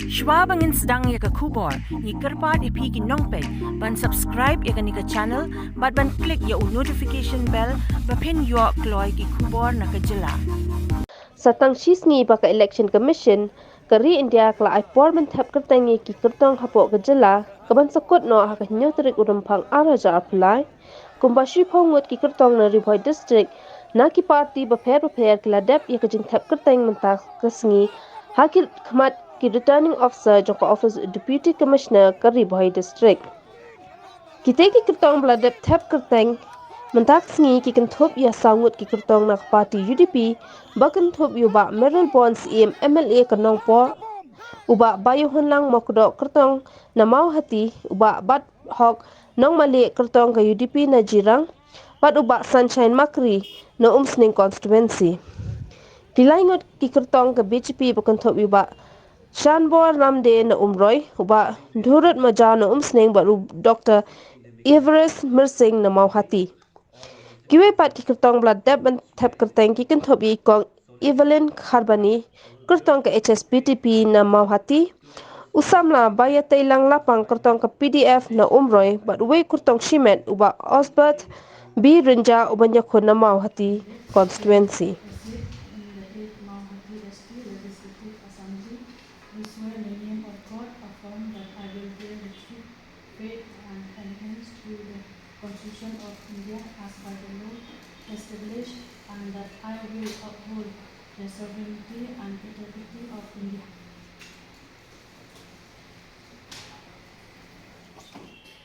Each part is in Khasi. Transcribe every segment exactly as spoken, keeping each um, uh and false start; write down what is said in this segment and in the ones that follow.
Shwa ba ngin sdang ïa ka khubor, ngi kyrpad ïa phi ki nongpeit ban subscribe ïa kane ka channel bad ban click ïa u notification bell ba phin ïoh kloi ki khubor na ka jylla. Sa tang shi sngi ba ka Election Commission ka ri India ka la ai por ban thep kyrteng ïa ki kyrtong hapoh ka jylla, ka ban sa kut noh ha ka hynñiew tarik u Rymphang ar hajar arphew lai. Kumba shiphew ngut ki kyrtong na Ri Bhoi District na ki party bapher bapher ki la dep ïa ka jingthep kyrteng mynta ka sngi ha ki khmat ki Returning Officer jong ka Office Deputy Commissioner ka Ri Bhoi District. Kita ki kyrtong ba la dep thep kyrteng mynta ka sngi ki kynthup ïa saw ngut ki kyrtong na ka party U D P, ba kynthup ïa u Bah Mayralborn Syiem, M L A ka Nongpoh, u Bah Baïohunlang Mawkdok, kyrtong na Mawhati, u Bah Bat Hok Nongmalieh, kyrtong ka U D P na Jirang, bad u Bah Sunshine Makri na Umsning Constituency. Ki lai ngut ki kyrtong ka B J P ba kynthup ïa u Bah Shanbor Ramdie na Umroi, u Bah Dhurut Majaw na Umsning bad u Doctor Everest Myrsing na Mawhati. Kiwei pat ki kyrtong ba la dep ban thep kyrteng ki kynthup ïa i Kong Evelyn Kharbani, kyrtong ka H S P D P na Mawhati, u samla Baïateilang Lapang, kyrtong ka P D F na Umroi, bad uwei u kyrtong shimet u Bah Osbert B Rynjah uban ïakhun na Mawhati Constituency. Swear in the name of God, affirm that I will bear the truth, faith and allegiance to the Constitution of India as by the law established, and that I will uphold the sovereignty and integrity of India.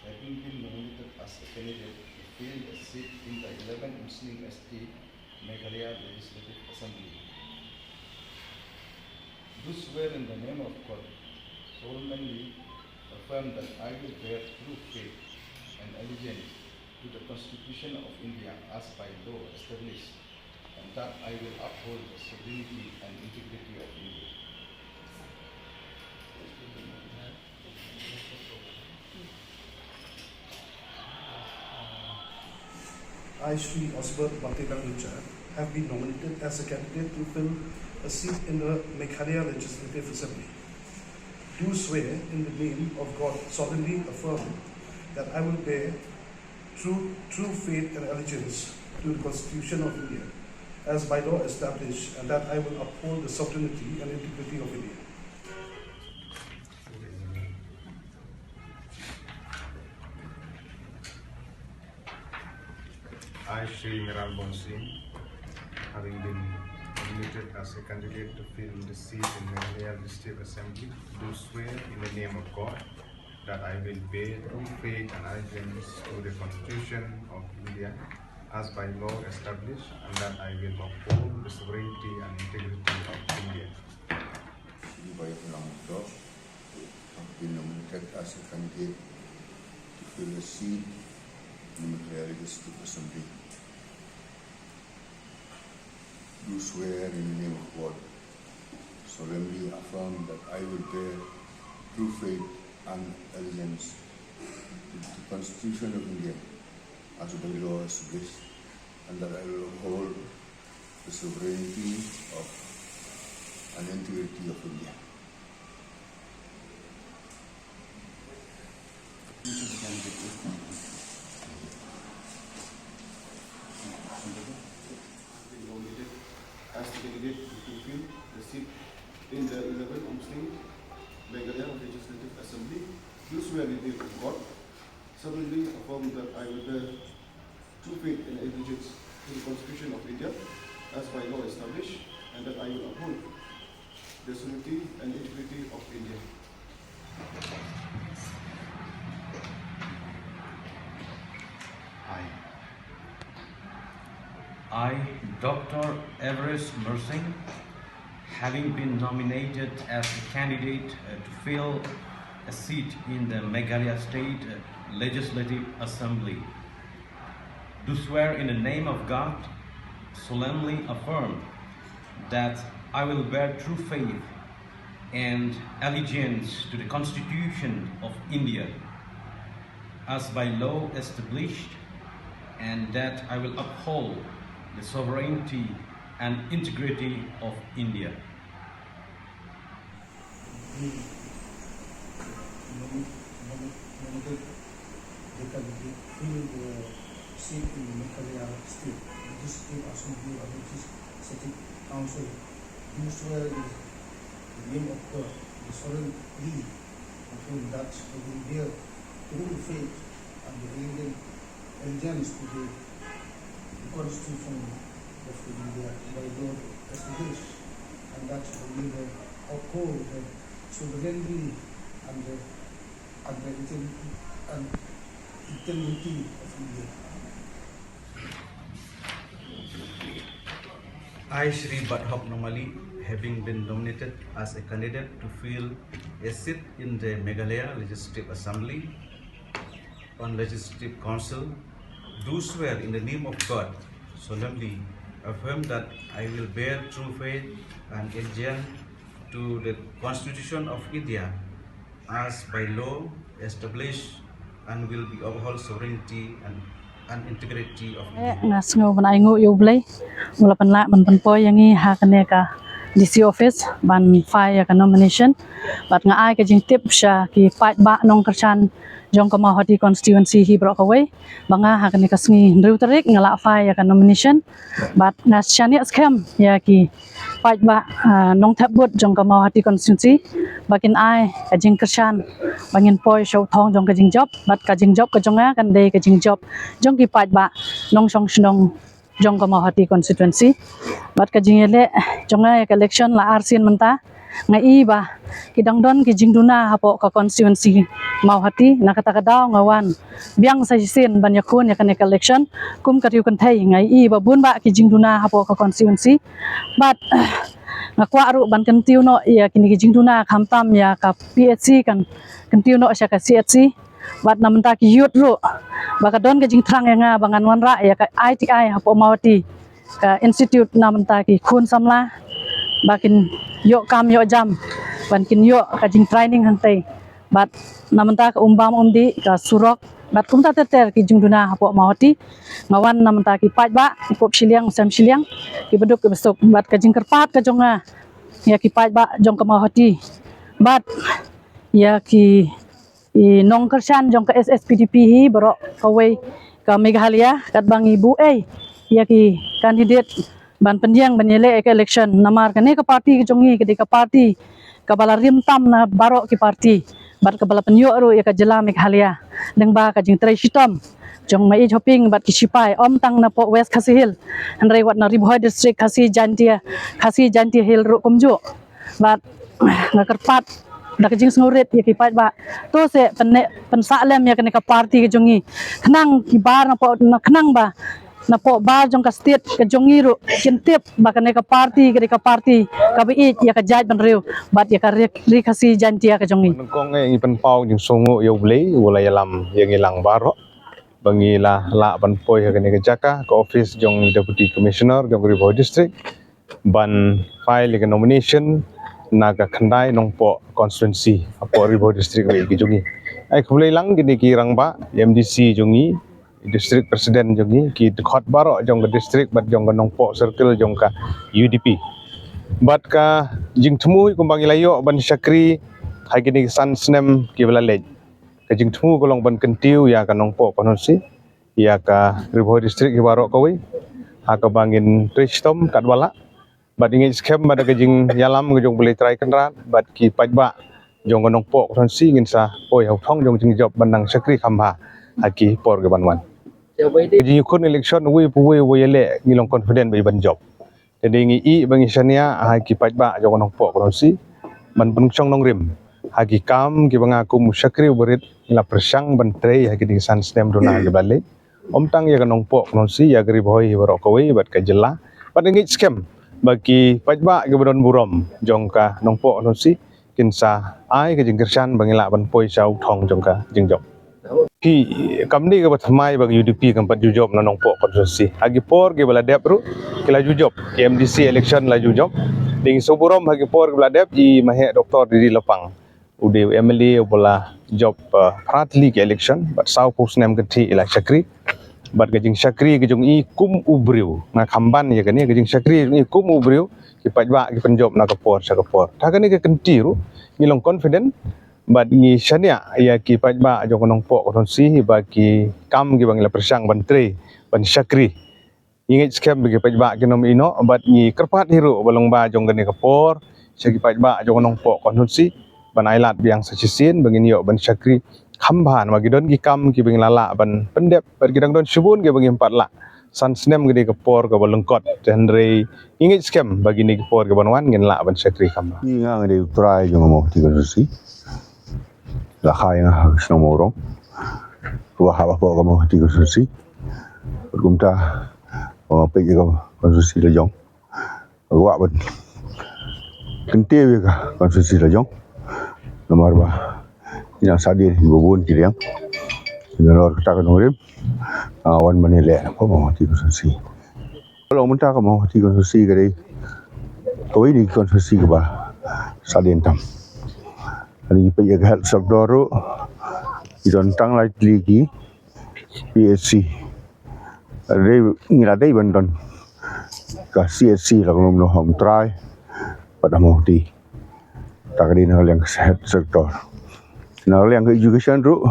Having been nominated as a candidate to fill a seat in the eleventh Umsning S T Meghalaya Legislative Assembly, do swear in the name of God, solemnly affirm that I will bear true faith and allegiance to the Constitution of India as by law established, and that I will uphold the sovereignty and integrity of India. I, Shri Osbert Baïateilang Rynjah, have been nominated as a candidate to fill a seat in the Meghalaya Legislative Assembly. Do swear in the name of God, solemnly affirm that I will bear true, true faith and allegiance to the Constitution of India, as by law established, and that I will uphold the sovereignty and integrity of India. I, Shri Mayralborn Syiem, having been nominated as a candidate to fill the seat in Meghalaya Legislative Assembly, do swear in the name of God that I will bear true faith and allegiance to the Constitution of India as by law established, and that I will uphold the sovereignty and integrity of India. Shri Baïateilang Mawkdok, have been nominated as a candidate to fill a seat in the Meghalaya Legislative Assembly. Do swear in the name of God, solemnly affirm that I will bear true faith and allegiance to the Constitution of India as by law established, and that I will uphold the sovereignty of and integrity of India. Nominated as the candidate to fill the seat in the eleventh Umsning Meghalaya Legislative Assembly, do swear in the name of God, solemnly affirm that I will bear true faith and allegiance to the Constitution of India as by law established, and that I will uphold the sovereignty and integrity of India. I, I, Doctor Everest Myrsing, having been nominated as a candidate, uh, to fill a seat in the Meghalaya State, uh, Legislative Assembly, do swear in the name of God, solemnly affirm that I will bear true faith and allegiance to the Constitution of India as by law established, and that I will uphold the sovereignty and integrity of India. They can be filled the seat in Meghalaya State Legislative Assembly or Legislative Council. Do swear in the name of God, the sovereign will of him, that they will bear true faith and the allegiance, allegiance to the, the Constitution of India by law established, and that they will uphold the sovereignty and the and the integrity, and integrity of India. I, Shri Bathawk Nongmali, having been nominated as a candidate to fill a seat in the Meghalaya Legislative Assembly on Legislative Council, do swear in the name of God solemnly affirm that I will bear true faith and allegiance to the Constitution of India as by law established and will be uphold sovereignty and, and integrity of India. Nga sngew ban ai nguh ïa U Blei u la pynlah ban pynpoi ïa ngi ha kane ka D C office ban file ïa ka nomination. Bad nga ai ka jingtip sha ki paidbah nongkyrshan jong ka Mawhati constituency hi baroh kawei ba nga ha kane ka sngi hynriew tarik nga lah file ïa ka nomination. Bad nga shaniah skhem ïa ki paidbah, ah, nongthep vote jong ka Mawhati constituency ba kin ai ka jingkyrshan ba ngin poi sha u thong jong ka jingjop. Bad ka jingjop ka jong nga kan dei ka jingjop jong ki paidbah nongshong shnong jong ka Mawhati constituency. Bad ka jingïaleh jong nga ïa ka election la arsien mynta. Nga i ba ki dang don ki jingduna hapoh ka constituency Mawhati, na kata ka daw nga wan biang sa shisien ban ïakhun ïa kane ka election kum ka riew kynthei. Nga i ba bun bah ki jingduna hapoh ka constituency. Bad nga kwah ruh ban kyntiew noh ïa kine ki jingduna, khamtam ïa ka P H C kan kyntiew noh sha ka C H C. Bad na mynta ki youth ruh ba ka don ka jingthrang ïa nga ba ngan wanrah ïa ka I T I hapoh Mawhati, ka institute na mynta ki khun samla ba kin ïoh kam ïoh jam, ban kin ïoh ka jingtraining hangtei. Bad na mynta ka umbam umdih, ka surok bad kumta ter ter ki jingduna hapoh Mawhati. Nga wan na mynta ki paidbah, ki pop shiliang sem shiliang, ki baduk ki basuk. Bad ka jingkyrpad ka jong nga ïa ki paidbah jong ka Mawhati bad ïa ki i nongkyrshan jong ka S S P D P hi baroh kawei ka Meghalaya, katba ngi buh ei ïa ki candidate ban pynïeng ban ïaleh ïa ka election. Namar kane ka party ka jong ngi ka dei ka party kaba la rim tam na baroh ki party bad kaba la pynïoh ruh ïa ka jylla Meghalaya lyngba ka jingtrei shitom jong Maieit Hoping bad ki shipai, ym tang napoh West Khasi Hills hynrei wat na Ri Bhoi District, Khasi Jaintia, Khasi Jaintia Hills ruh kumjuh. Bad nga kyrpad da ka jingsngewrit ïa ki paidbah, to se pynne pynsah lem ïa kane ka party ka jong ngi, khnang ki bar napoh, na khnang ba napoh bar jong ka state ka jong ngi ruh kin tip ba kane ka party ka dei ka party kaba ïeit ïa ka jaitbynriew bad ïa ka ri, ri Khasi Jaintia ka jong ngi. Nyngkong eh ngi pynpaw jingsngewnguh ïa U Blei u la ïalam ïa ngi lang baroh ba ngi la lah ban poi ha kane ka jaka, ka office jong Deputy Commissioner jong Ri Bhoi District, ban file ïa ka nomination na ka Khyndai Nongpoh constituency hapoh Ri Bhoi District kawei ka jong ngi. Ai khublei lang kine ki rangbah, M D C jong ngi, District President jong ngi, ki dkhot baroh jong ka district bad jong ka Nongpoh Circle jong ka U D P. Bad ka jingthmu kumba ngi la ïoh ban shakri ha kine ki san snem kiba la leit, ka jingthmu ka long ban kyntiew ïa ka Nongpoh constituency, ïa ka Ri Bhoi District hi baroh kawei ha kaba ngin trei shitom katba lah. Bad ngi ngeit skhem ba da ka jingïalam ka jong U Blei Trai Kynrad bad ki paidbah jong ka Nongpoh constituency ngin sa poi ha u thong jong jingjop ban nang shakri kham bha ha ki por ki ban wan. Ka jingïakhun election uwei pa uwei uba ïaleh ngi long confident ba i ban jop. Te dei ngi ïeh ba ngi shaniah ha ki paidbah jong ka Nongpoh constituency ban pynshong nongrim ha ki kam kiba nga kum u shakri uba rit ngi la pyrshang ban trei ha kine ki san snem duna kiba la leit. Ym tang ïa ka Nongpoh constituency, ïa ka Ri Bhoi hi baroh kawei bad ka jylla. Bad ngi ngeit skhem ba ki paidbah kiba don burom jong ka Nongpoh constituency kin sa ai ka jingkyrshan ba ngi lah ban poi sha u thong jong ka jingjop. Ki kam dei kaba thymmai ba ka U D P kam pat ju jop na Nongpoh constituency. Ha ki por kiba la dep ruh ki la ju jop, ki M D C election la ju jop. Dei ngi sngewburom ha ki por kiba la dep i Maheh Doctor D D Lapang u dei u M L A uba la jop, uh, phra tylli ki election bad sawphew snem kynthih i la shakri. Bad ka jingshakri ka jong i kum u briew, nga kham ban ïa kane, ka jingshakri ka jong i kum u briew, ki paidbah ki pynjop na ka por sha ka por. Ta kane ka kynti ruh ngi long confident Bad ngi shaniah ïa ki paidbah jong ka Nongpoh constituency ba ki kam kiba ngi la pyrshang ban trei ban shakri. Ngi ngeit skhem ba ki paidbah kin ym ïehnoh bad ngi kyrpad hi ruh ba long ba jong kane ka por sha ki paidbah jong ka Nongpoh constituency ban ai lad biang sa shisien ba ngin ïoh ban shakri kham bha namar ki don ki kam kiba ngi la lah ban pyndep bad ki dang don shibun kiba ngim pat lah. San snem ka dei ka por kaba lyngkot, hynrei ngi ngeit skhem ba kine ki por kiban wan ngin lah ban shakri kham bha. Ngi nga nga dei u trai jong ka Mawhati constituency. La kha ïa nga ha ka shnong Mawrong. Kaba hap hapoh ka Mawhati constituency. Bad kumta, ba nga peit ïa ka constituency la jong, nga kwah ban kyntiew ïa ka constituency la jong. Namar ba ngi nang sah dien ba bun ki liang. Nalor kata ka nongrim, nga wan ban ïaleh na ka Mawhati constituency. Ka long mynta ka Mawhati constituency ka dei kawei na ki constituency kaba sah dien tam. Lada ngi peit ïa ka health sector ruh, ki don tang lai tylli ki P H C. Dei, ngi la dei ban don ka C H C la ka Nongmyntoi, Umtrai bad ha Mawhati. Ta ka dei na ka liang ka health sector. Na ka liang ka education ruh,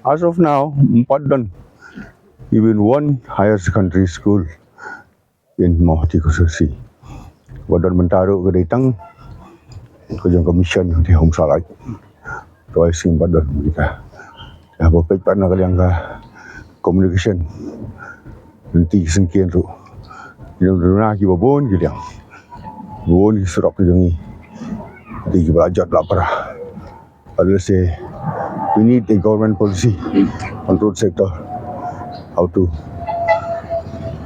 as of now ym pat don even one higher secondary school in Mawhati constituency. Ba don mynta ruh ka dei tang ka jong ka mission ka dei home salai. To ai sim ba don kita. Haba peit pat na ka liang ka communication, lynti ki syngkien ruh, ki duna kiba bun ki liang, bun ki surok ki jong ngi, lynti kiba la jot la pra. Let's say, we need a government policy on road sector, how to,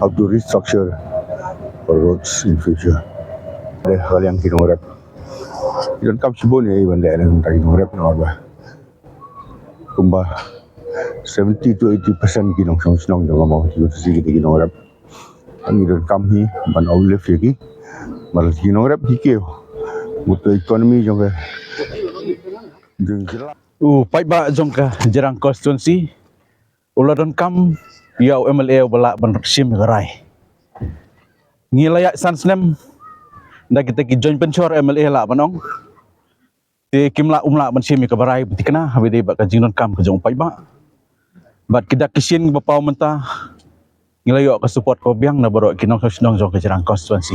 how to restructure for roads in future. Dei ha ka liang ki nongrep, ki donkam shibun ïa i ban leh na ka bynta ki nongrep namar ba kumba seventy to eighty percent ki nongshong shnong jong ka Mawhati constituency ki dei ki nongrep. Ngi donkam hi ban uplift ïa ki. Namar ki nongrep ki kiew mut ka economy jong ka, jong ka jylla. U paidbah jong ka Jirang constituency u la donkam ïa u M L A uba lah ban shim ïa ka rai. Ngi la ïaid san snem da kita ki joint venture M L A lah ban ong. Te kim lah, um lah ban shim ïa kaba rai ba thikna haba ïadei bad ka jingdonkam ka jong u paidbah. Bad ki dak ki shin kiba paw mynta ngi la ïoh ka support kaba biang na baroh ki nongshong shnong jong ka Jirang constituency.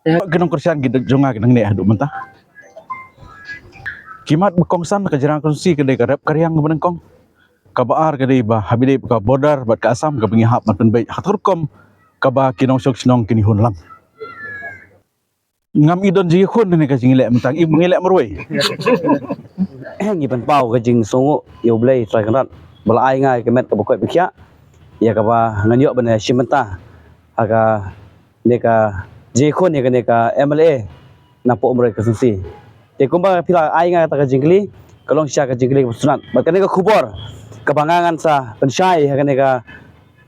Ki nongkyrshan ki jong nga ki nangne haduh mynta. Ki mat ba kongsan ka Jirang constituency ka dei ka rep ka riang kaba nyngkong. Kaba ar ka dei ba haba ïadei bad ka border bad ka Assam kaba ngi hap ban pynbeit ha ka rukom kaba ki nongshong shnong kin ïa hun lang. Ngam i don jingïakhun ne ka jingïaleh mynta, i ngi leh marwei. Ngi pynpaw ka jingsngewnguh ïa U Blei Trai Kynrad ba la ai nga ïa ka met kaba koit ba khiah, ïa kaba ngan ïoh ban ïashim bynta ha kane ka jingïakhun ïa kane ka M L A na poh Umroi constituency. Te kumba phi la ai nga kata ka jingkylli, ka long shisha ka jingkylli kaba sngewtynnat. Bad kane ka khubor kaba nga ngan sa pynshai ha kane ka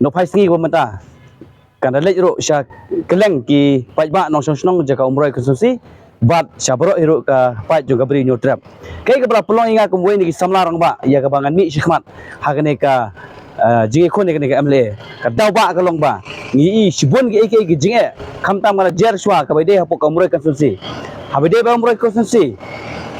nongphai sngi kaba mynta, kan da leit ruh sha kylleng ki paidbah nongshong shnong jong ka Umroi constituency bad sha baroh hi ruh ka paid jong ka Bri Hynñiewtrep. Kaei kaba la pynlong ïa nga kum uwei na ki samla rangbah ïa kaba ngan mih shakhmat ha kane ka, eh, jingïakhun ïa kane ka M L A. Ka daw ba ka long ba ngi i shibun kiei kiei ki jingeh, khamtam nga la jer shuwa kaba ïadei hapoh ka Umroi constituency. Haba ïadei bad Umroi constituency,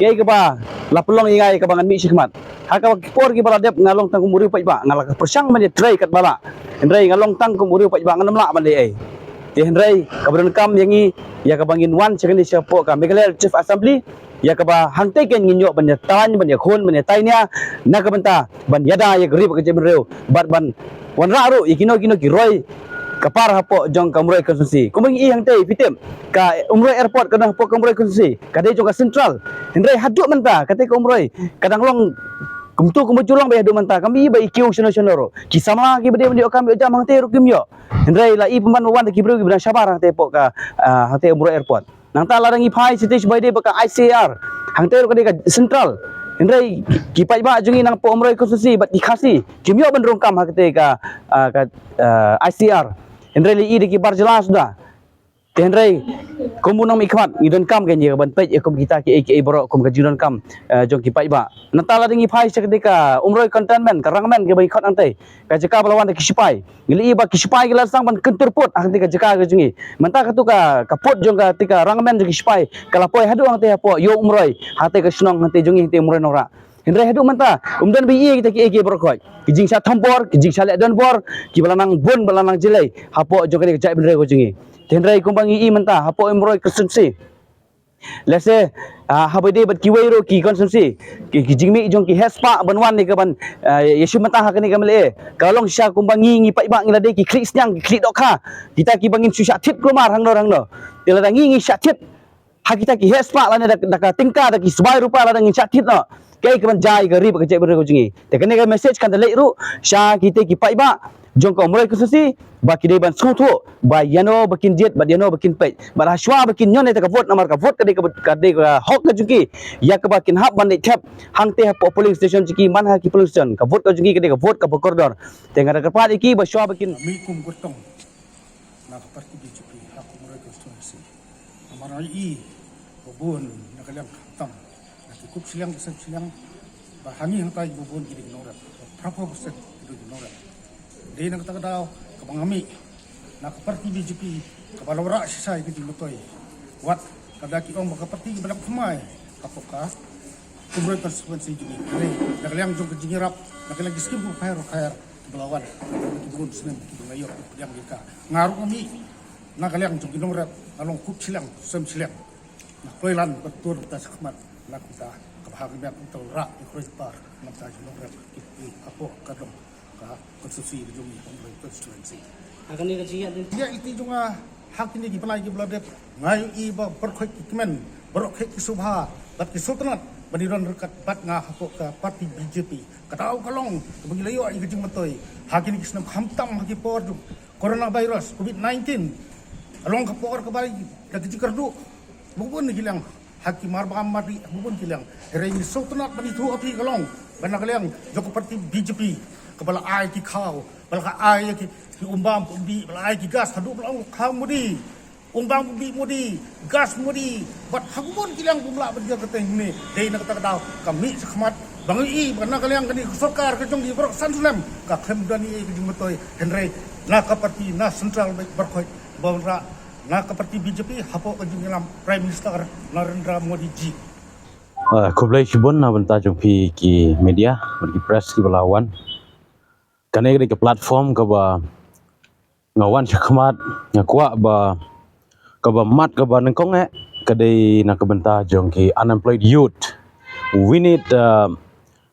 kaei kaba la pynlong ïa nga ïa kaba ngan mih shakhmat. Ha kaba ki por kiba la dep nga long tang kum u riew paidbah, nga la pyrshang ban ïatrei katba lah. Hynrei nga long tang kum u riew paidbah, ngan ym lah ban leh ei. Te hynrei kaba donkam ïa ngi ïa kaba ngin wan sha kane shapoh ka Meghalaya Legislative Assembly, ïa kaba hangtei kein ngin ïoh ban ïataiñ, ban ïakhun, ban ïataiñia na ka bynta ban ïada ïa ka ri bad ka jaitbynriew bad ban wanrah ruh ïa kino kino ki roi ka par hapoh jong ka Umroi constituency. Kumba ngi i hangtei phi tip ka Umroi Airport ka don hapoh ka Umroi constituency, ka dei jong ka Central. Hynrei haduh mynta katei ka Umroi ka dang long kumto kumba ju long ba haduh mynta, kam i ba i kiew shano shano ruh. Ki samla kiba dei ban ïoh kam ïoh jam hangtei ruh kim ïoh. Hynrei la i pynban ba wan da ki briew kiba dang shabar hangtei hapoh ka, ah, hangtei Umroi Airport. Nangta la dang i phai sitej ba ïadei bad ka I C A R, hangtei ruh ka dei ka Central. Hynrei ki paidbah jong ngi na poh Umroi constituency bad ki Khasi kim ïoh ban rung kam ha katei ka, ah, ka, ah, I C A R. Hynrei la i da ki bar jylla suda. Te hynrei kum u nongmihkhmat ngi donkam kein ïa ka ban peit ïa kum kita kiei kiei baroh kum ka jingdonkam, eh, jong ki paidbah. Nangta lada ngi phai sha kata ka Umroi Cantonment, ka Rangmen kaba ngi khot hangtei, ka jaka ba la wan da ki shipai. Ngi la ïohi ba ki shipai ki la sdang ban kyntur pud hangtei ka jaka ka jong ngi. Mynta katu ka, ka pud jong kata ka Rangmen jong ki shipai ka la poi haduh hangtei hapoh Ïew Umroi, hangtei ka shnong hangtei jong ngi, hangtei Umroi Nongrah. Hynrei haduh mynta ym don ba ïohi kita kiei kiei baroh khoit. Ki jingshah thombor, ki jingshah leh donbor kiba la nang bun, ba la nang jlei hapoh jong kane ka jaitbynriew ka jong ngi. Te hynrei kumba ngi ïohi mynta hapoh Umroi constituency, lehse, ah, haba ïadei bad kiwei ruh ki constituency, ki, ki jingmih jong ki heh spah ban wan ne ka ban, ah, ïashim bynta ha kane ka M L A ka long shisha kumba ngi, ngi paidbah ngi la dei ki khlieh sniang, ki khlieh dohkha, kita kiba ngin shu shah thied kulmar hangno hangno. Te lada ngi, ngi shah thied ha kita ki heh spah lane da, da ka tyngka, da ki sbai rupa lada ngin shah thied noh, kaei kaban jia ïa ka ri bad ka jaitbynriew ka jong ngi? Te kane ka message kan da leit ruh sha kita ki paidbah jong ka Umroi constituency ba ki dei ban sngewthuh ba ïano ba kin jied bad ïano ba kin peit, bad hashwa ba kin ñion ïa ka vote, namar ka vote ka dei ka, ka dei ka hok ka jong ki ïa kaba kin hap ban leit thep hangtei hapoh polling station jong ki, man ha ki polling station. Ka vote ka jong ki ka dei ka vote kaba kordor. Te nga da kyrpad ïa ki ba shwa ba kin, mih kum kyrtong na ka party B J P ha ka Umroi constituency. Namar nga ïohi ba bun na ka liang khamtam, na ki kup shiliang ki sem shiliang, ba ha ngi hangtai ba bun ki dei ki nongrep, ba phra phew percent ki dei ki nongrep. Dei na kata ka daw kaba nga mih na ka party B J P kaba la wanrah shisha ïa ka jingmyntoi. Wat lada ki ong ba ka party ba dang thymmai hapoh ka Umroi constituency jong ngi. Hynrei na ka liang jong ka jingïarap, na ka liang ki skim ba pher ba pher kiba la wan, kiba bun snem kiba la ïoh pdiang ïa ka. Nga ruh nga mih na ka liang jong ki nongrep, nga long kup shiliang sem shiliang. Nga kloi lan ban tur bynta shakhmat na ka bynta kaba ha ka miet uta u rah ïa ka roi ka par na ka bynta ki nongrep ki, ki hapoh ka dong ka constituency ka jong ngi, Umroi constituency. Ha kane ka jingïaid lynti, jingïaid lynti jong nga ha kine ki bnai kiba la dep, nga ïohi ba baroh khoit ki kmen, baroh khoit ki sngewbha bad ki sngewtynnat ban ïadon ryngkat bad nga hapoh ka party B J P. Ka daw ka long kaba ngi la ïoh ïa ka jingmyntoi ha kine ki snem, khamtam ha ki por jong coronavirus, covid nineteen. Ka long ka por kaba da ka jingkyrduh bun bun ki liang, ha ki marbam marrieh bun bun ki liang. Hynrei ngi sngewtynnat ban ïathuh ha phi, ka long ba na ka liang jong ka party B J P kaba la ai ki khaw, ba la ka ai ïa ki, ki umbam umbih, ba la ai ki gas, haduh ba la ong khaw Modi, umbam umbih Modi, gas Modi, bad ha bun bun ki liang bym lah ban jia kyrteng ne. Dei na kata ka daw ka mih shakhmat ba ngi ïohi ba na ka liang kane ka sorkar ka jong ngi baroh san snem ka khlem don ei ei ka jingmyntoi, hynrei na ka party, na central bad baroh khoit ba wanrah na ka party B J P hapoh ka jingïalam Prime Minister Narendra Modi ji. Ah, khublei shibun na bynta jong phi ki media bad ki press kiba la wan. Kane ka dei ka platform kaba nga wan shakhmat, nga kwah ba kaba mat kaba nyngkong eh ka dei na ka bynta jong ki unemployed youth. We need, uh,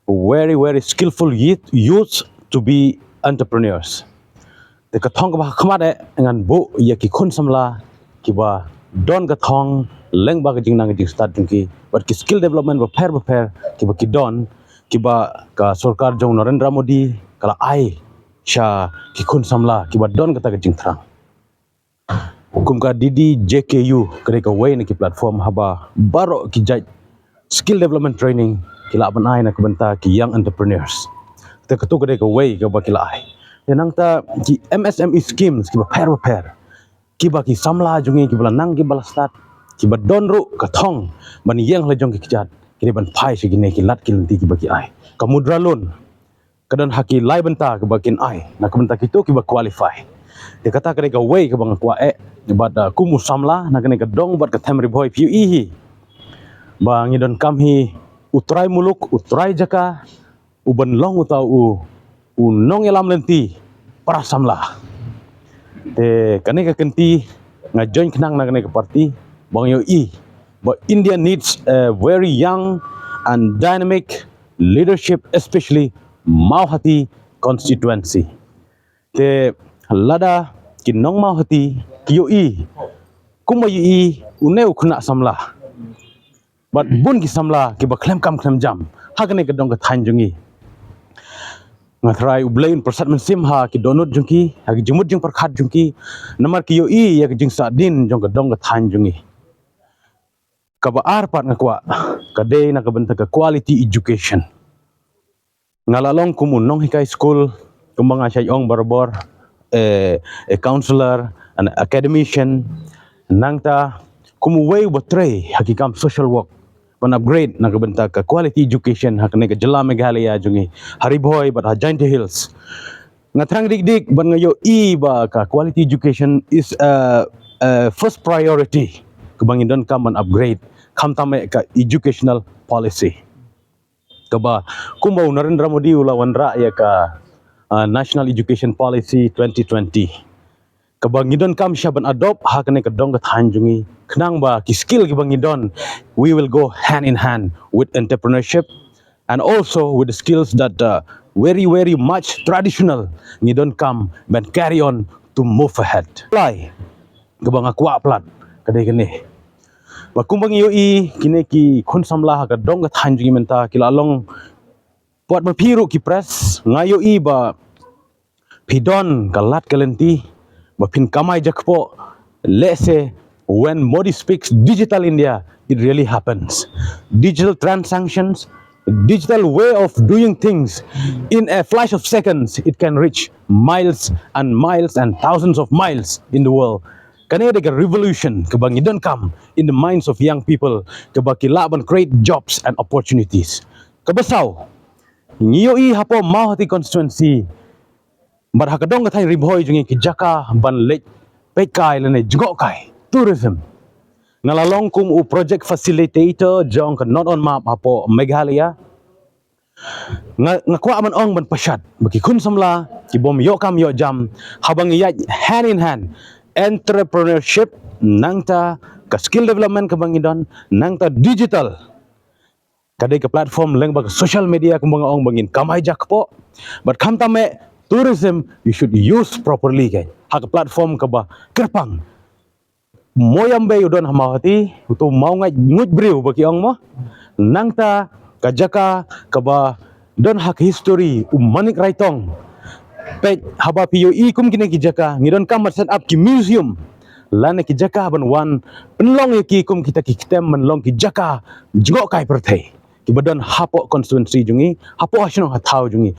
very, very skillful youth, youth to be entrepreneurs. Te ka thong kaba ha khmat eh ngan buh ïa ki khun samla kiba don ka thong lyngba ka jingnang ka jingstad jong ki bad ki skill development bapher bapher kiba ki don, kiba ka sorkar jong Narendra Modi ka la ai sha ki khun samla kiba don kata ka jingthrang. Kum ka D D J K U ka dei kawei na ki platform haba baroh ki jait skill development training ki lah ban ai na ka bynta ki young entrepreneurs. Te katu ka dei kawei kaba ki la ai. Te nangta ki M S M E schemes kiba pher bapher, kiba ki samla jong ngi kiba la nang kiba la stad, kiba don ruh ka thong ban ïeng ha la jong ki kjat, ki dei ban phai sha kine ki lad ki lynti kiba ki ai. Ka mudra loan ka don ha ki lai bynta kaba kin ai na ka bynta kito kiba qualify. Te kata ka dei kawei kaba nga kwah eh, bad, uh, kum u samla na kane ka dong bad ka them Ri Bhoi, phi ïohi hi ba ngi donkam hi u trai muluk, u trai jaka, u ban long uta u, u nongïalam lynti para samla. Te kane ka kynti nga join khnang na kane ka party ba nga ïohi ba India needs a very young and dynamic leadership, especially Mawhati constituency. Te lada ki nong Mawhati ki ïohi kumba ïohi une u khynnah samla bad bun ki samla kiba khlem kam khlem jam ha kane ka dong ka thaiñ jong ngi, nga tharai U Blei un pyrsad mynsiem ha ki dohnud jong ki, ha ki jingmut jingpyrkhat jong ki, namar ki ïohi ïa ka jingsahdien jong ka dong ka thaiñ jong ngi. Kaba ar pat nga kwah ka dei na ka bynta ka quality education. Nga la long kum u nonghikai skul, kumba nga shait ong barabor, eh, a counselor, an academician. Nangta kum uwei uba trei ha ki kam social work ban upgrade na ka bynta ka quality education ha kane ka jylla Meghalaya jong ngi, ha Ri Bhoi bad ha Jaintia Hills. Nga thrang dik dik bad nga ïohi ba ka quality education is a, a first priority kaba ngi donkam ban upgrade, khamtam eh ka educational policy kaba kumba u Narendra Modi u la wanrah ïa ka, uh, National Education Policy twenty twenty, kaba ngi donkam sha ban adopt ha kane ka dong ka thaiñ jong ngi, khnang ba ki skill kiba ngi don, we will go hand in hand with entrepreneurship and also with the skills that, uh, very very much traditional ngi donkam ban carry on to move ahead. Lai kaba nga kwah palat ka dei kane, ba kumba ngi ïohi kine ki khun samla ha ka dong ka thaiñ jong ngi mynta ki la long, wat ba phi ruh ki press, nga ïohi ba phi don ka lad ka lynti ba phin kamai jakpoh. Let's say, when Modi speaks Digital India, it really happens. Digital transactions, digital way of doing things, in a flash of seconds it can reach miles and miles and thousands of miles in the world. Kane dei ka revolution kaba ngi donkam in the minds of young people, kaba ki lah ban create jobs and opportunities. Kaba saw, ngi ïohi hapoh Mawhati constituency bad ha ka dong ka thaiñ Ri Bhoi jong ngi ki jaka ban leit peit kai lane jngoh kai, tourism. Nga la long kum u project facilitator jong ka Not on Map hapoh Meghalaya. Nga, nga kwah ban ong ban pashat ba ki khun samla ki bym ïoh kam ïoh jam haba ngi ïaid hand in hand, entrepreneurship, nangta ka skill development kaba ngi don, nangta digital. Ka dei ka platform lyngba ka social media kumba nga ong ba ngin kamai jakpoh. Bad khamtam eh tourism, you should use properly, kan, ha ka platform kaba kyrpang. Moyambe u don ha Mawhati, uto u mawngaid nguid briew ba ki ong mo. Nangta ka jaka kaba don ha ka history u Manik Raitong. Peit haba phi ïohi kum kine ki jaka, ngi donkam ban set up ki museum lane ki jaka ban wan pynlong ïa ki kum kita ki ktem ban long ki jaka jngoh kai pyrthei kiba don hapoh constituency jong ngi, hapoh ha shnong ha thaw jong ngi.